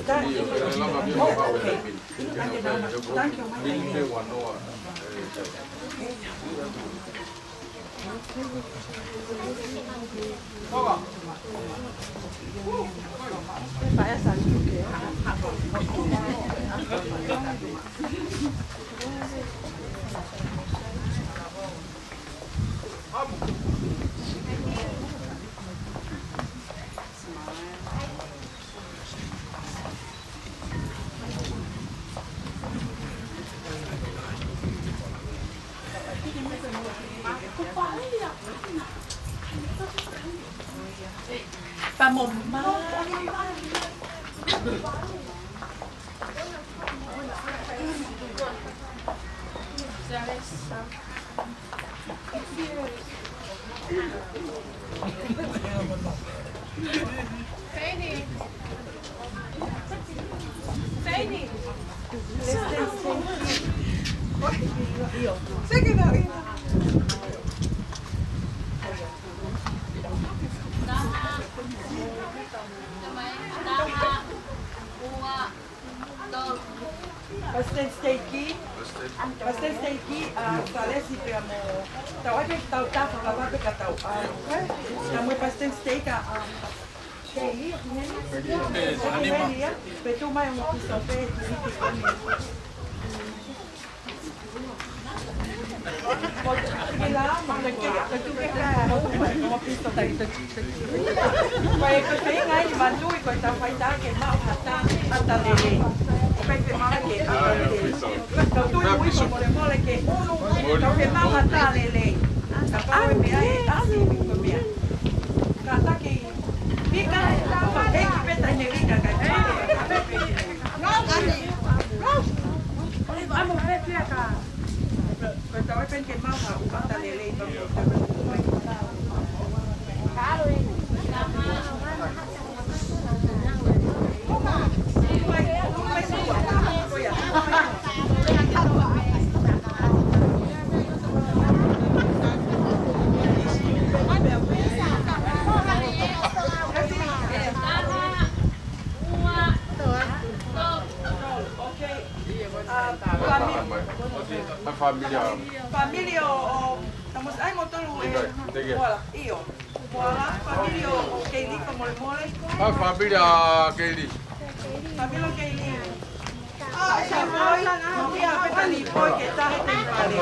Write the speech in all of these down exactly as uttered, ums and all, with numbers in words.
Thank you. Oh, okay. Thank you, my lady. Palesiteni Siteiki, Palesiteni Siteiki, ʻa Salesi pea mo tau ake tau tafa ka vape ka tau ʻa. Ka mo Palesiteni Siteiki ʻa, ʻa, Keili, Keili ia, pe tu mai mo piso pe, Ko e, ko e feinga ʻeni manatuʻi ko e tau fai tā ke maʻu ha tā ʻata lelei. Ko e feinga ke ʻata lelei. Tau tui ui ko mole mole ke ʻunu, tau ke maʻu ha tā lelei. Ka pau e meʻa ʻe ʻasi ko e meʻa. Ka taki, pika, ka heki pē tai ne vika ka e pika. Amo pē pia ka. Ko e tau e peni ke maʻu ha ʻata lelei pa ko e tau. Familia. Familia ʻo, ʻo, tamos, ai mo tolu e. Io. Moala, familia ʻo Keili ka mole mole. ʻA familia Keili. Familia Keili. ʻA, ʻe Lipoi, ia pē ta Lipoi ke tahe te pale.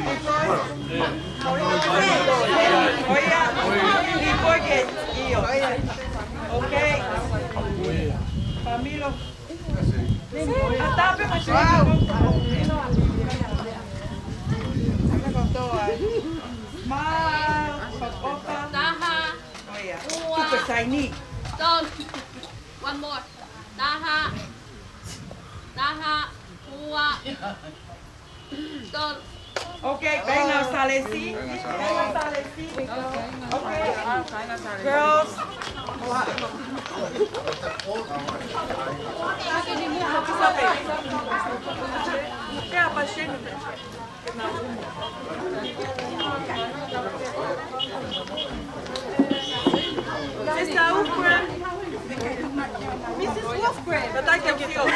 Lipoi. ʻO ia, Lipoi ke, io. Okay. Familia. ʻA tape mo se. Wow. Ma, opa. Taha. ʻO ia. Ua. Tupe saini. Tolu. One more. Taha. Taha. Ua. Tolu. Okay, Kainga Salesi. Kainga Salesi. Okay. Girls. Pea pa shenu. Sister Wolfgram. Missus Wolfgram. But I can feel.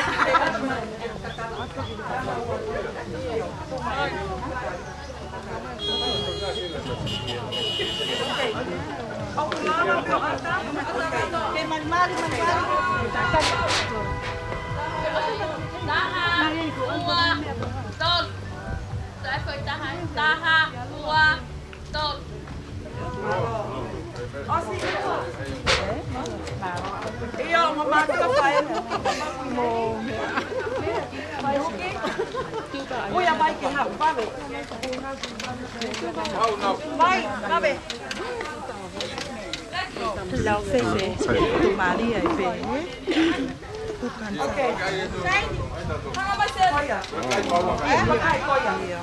Taha, ua, tolu. Taha, ua, tolu. ʻOsi. ʻIo, mo mātou fai. Mo. Fai huki. Uia mai ke hau, vave. Mai, vave. Lau fese, tu Malia i pe. Okay. Hanga mai se. Ko ia. Ē? Ko ia. Ai, ai, ko ia.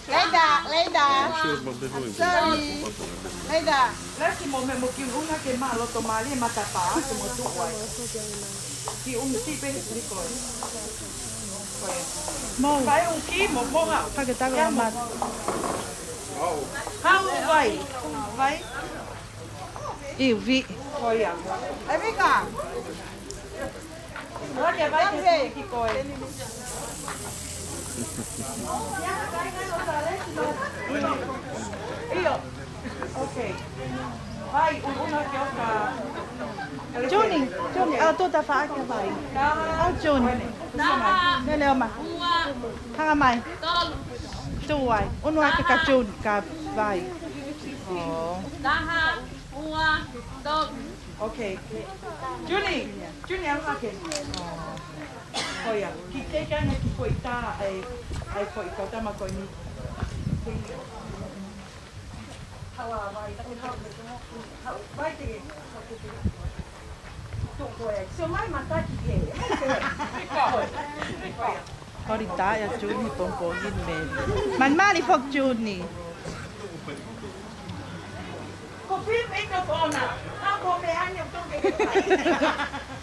Later, later. Sorry. Later. Lasi mo me mo ki unga ke ma loto mali e matapā, ke mo tuku ai. Ki unga si pe ni ko. Mo. Fai un ki mo mo ha. Ka ke tago ia mo. Hau vai. Vai. Iuvi. Ko ia. ʻE Mika. Lagi vai ke ki koe. ʻIo. Okay. Vai, un-, una ke oka. Juni, Juni, ʻa tuta faʻa ke vai. ʻA Juni. Taha. Mele oma. Ua. Hanga mai. Tolu. Tuai. Unu ake ka Juni, ka vai. Oh. Taha. Ua, tolu. Okay. Juni, Juni, ʻalu hake. Ko ia, ki ke kanga ki ko i tā ai, ai ko i kau tama ko ni. Hawa, vai, taki hau, hau, vai te ke, hau te ke. Tō ko e, so mai mata ki he, mai te ke. Ko ia. Hori tā ia Juni pongpongi me. Man mali fok Juni. Ko Pim ʻi ka fona. Ka ko me ane o toke.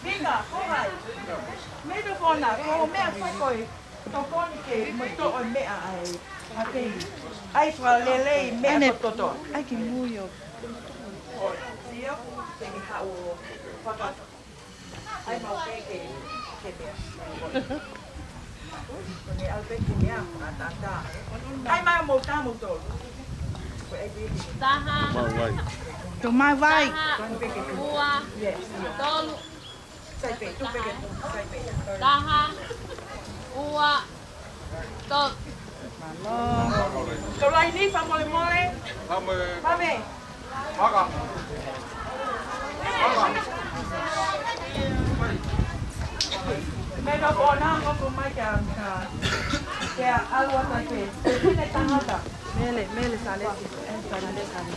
Mika, ko hai. Me to fona, ko mea ko ko. Tokoni ke mo to o mea ai. Ake. Ai fa lelei mea ane ko toto. Ai ki muio. Sio, te ke hau. Faka. ʻAi mau ke, ke, ke mea. Ko ne au pē ke mea, ʻa tā, tā. ʻAi mau mou tā mou tolu. Ko e ʻai pē ke. Taha. Mau vai. Tō mau vai. Taha. Ko ne pē ke. Ua. Yes. Tolu. Sai pē, tū pē ke, sai pē. Taha. Ua. Tolu. Mālō. Tau lai ni, fakamolemole. Fame. Fame. Maka. Maka. Me ka kona, ko ko mai kia, kia, kia ʻalu atu ai pē. Pine tangata. Mele, mele, sale. Eh, sale, sale.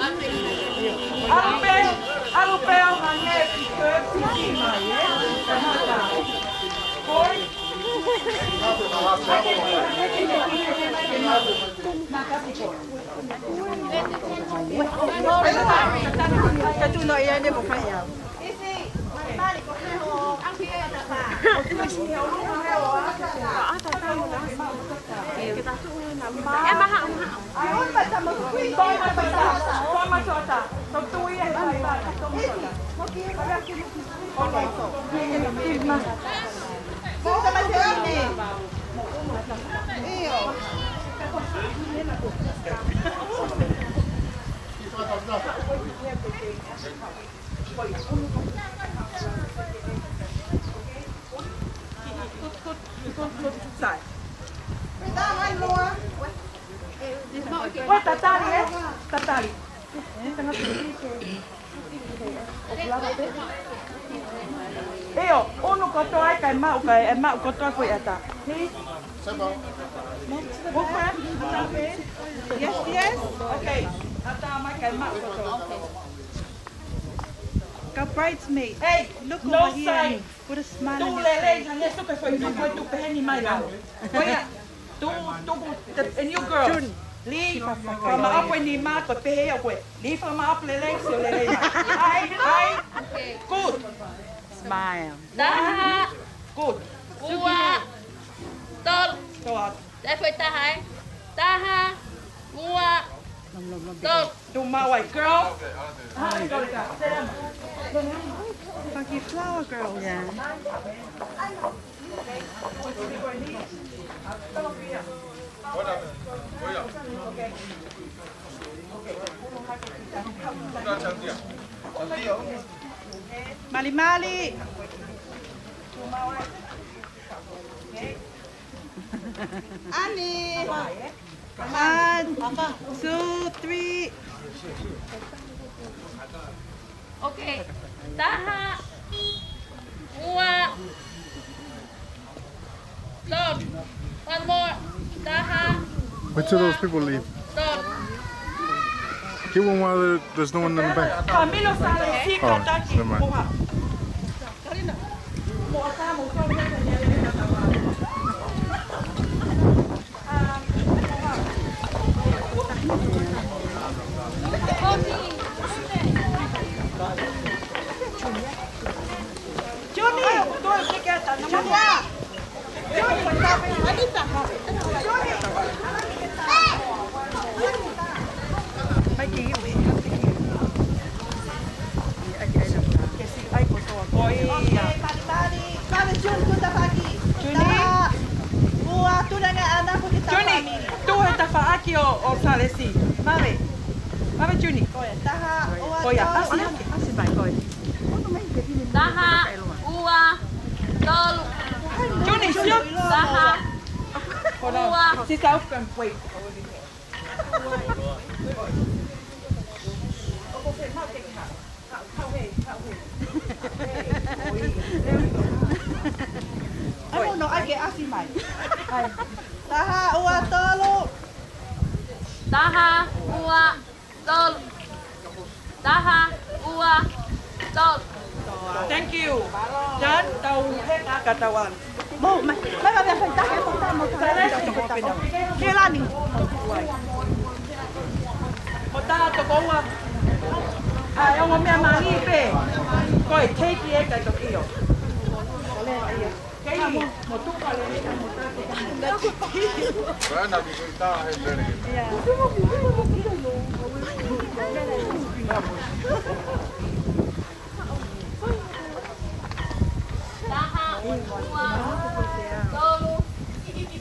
ʻAlu pē, ʻalu pē ʻo hangē ki he piki mai, ē? Koi. Ka tu no ia ne mo fai au. Ua tatali, ē? Tatali. ʻIo, unu kotoa ai kae maʻu, kae maʻu kotoa ko e ʻata. Hei. Yes, yes. Okay. ʻAta mai kae maʻu kotoa. Ka bridesmaid. Hey, look over here. Put a smile on your face. Tuʻu lelei, hangē ko e foʻi tuʻu ko e tuʻu pehē ni mai la. Ko ia, tuʻu, tuʻu, the, a new girl. June. Lī, fakamaʻopoʻopo e nima ko e pehē ia ko e. Lī fakamaʻopoʻopo lelei, sio lelei mai. ʻAi, ʻai. Good. Smile. Taha. Good. Ua. Tolu. Tolu. Te fue taha, ē? Taha. Ua. Tolu. Tuʻu maʻu ai, girl. Funky flower girl. Yeah. Mali, mali. Ani. One, two, three. Okay. Taha. Ua. Tolu. One more. Taha. Wait till those people leave. Tolu. Get one while there- there's no one in the back. Camilo sale, sí, oh, kataki, never mind. Moha. Moha, moha. Anita. Mai ki, mai ki. Ke siʻi ai kotoa. Ko ia. Ok, mali, mali. Mali, Juni, tuʻu tafaʻaki. Juni. Taha, ua, tuʻu ange ʻa e ʻapi ki he tafaʻaki. Juni, tuʻu he tafaʻaki ʻo, ʻo Salesi. Mali. Mali, Juni. Ko ia, taha, ua, tolu. Ko ia, ʻasi hake, ʻasi mai, ko ia. Taha, ua, tolu. Juni, sio. Taha, ua. Hold on. Sister, wait. ʻAi, no, ʻai ke ʻasi mai. ʻAi. Taha, ua, tolu. Taha, ua, tolu. Taha, ua, tolu. Thank you. Jan, tau heka ka tau ʻalu. Mou, mai, mai, mai, mai, taha, mo taha, mo taha, mo taha, mo taha. Ke lani. Mo taha tokoua. ʻAi, ongo meʻa mali pē. Ko e keiki ē ka toki ʻio. Kei, mo tuka le, mo taha tokoua. Ana, mi kuita, he, he. Taha, ua, tolu,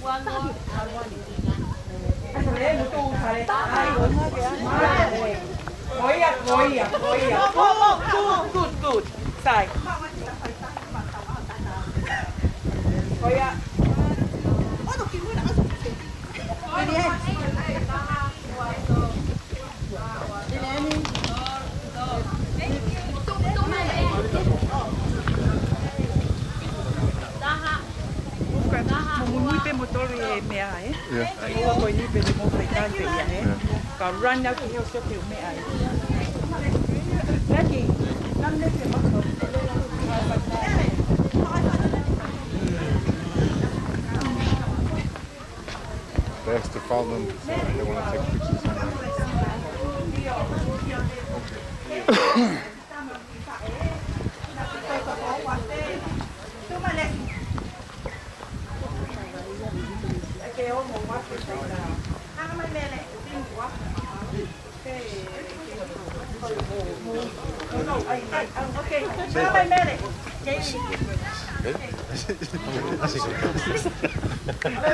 one more. Ko ia, ko ia, ko ia. Good, good, good. Sai. Ko ia. Mo muimui pē mo tolu e meʻa, ē? Yeah. Ua ko eni pē mo fai tante ia, ē? Yeah. Ka run out ki he ʻosi o te u meʻa, ē? Becky, come make it up. They asked to follow them, so they wanna take pictures.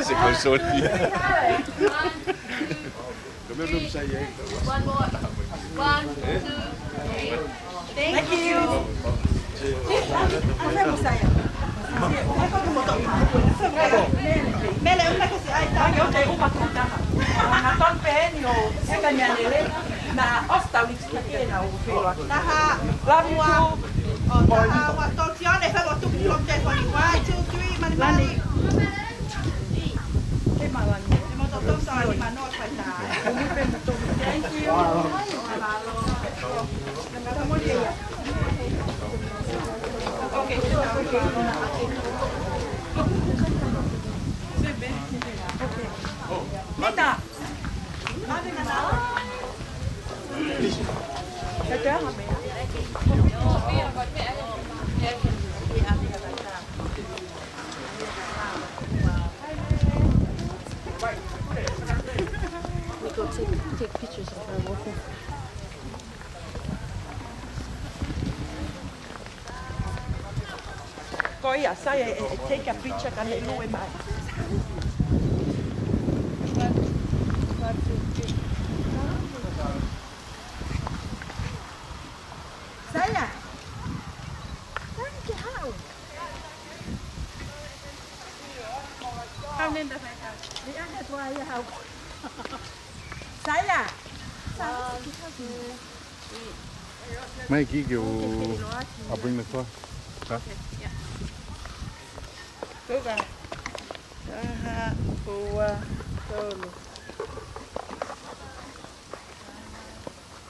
Se ko soti. One more. One, two, three. Thank you. Mele, una kasi ai, tā. Ai, o te upa kuta. Na ton peni o, seka ni anele. Na, ʻosi tau lipstick ē na o felo. Taha. Love you too. ʻO taha, ua, tolu, Sione, fai mo tuku ki loto telefoni. One, two, three, mali, mali. Ke malani. Te mo to tom sa ni mano fai tā. Thank you. Okay. Mita. We go take, take pictures of her walking. Ko ia, sai e, e, e take a picture ka ne lue mai. Saya. Thank you, how? How nenda fai ka? Ni ake tua ia hau. Saya. Mai ki ke u, I'll bring the car. Huh? Tuka. Taha, ua, tolu.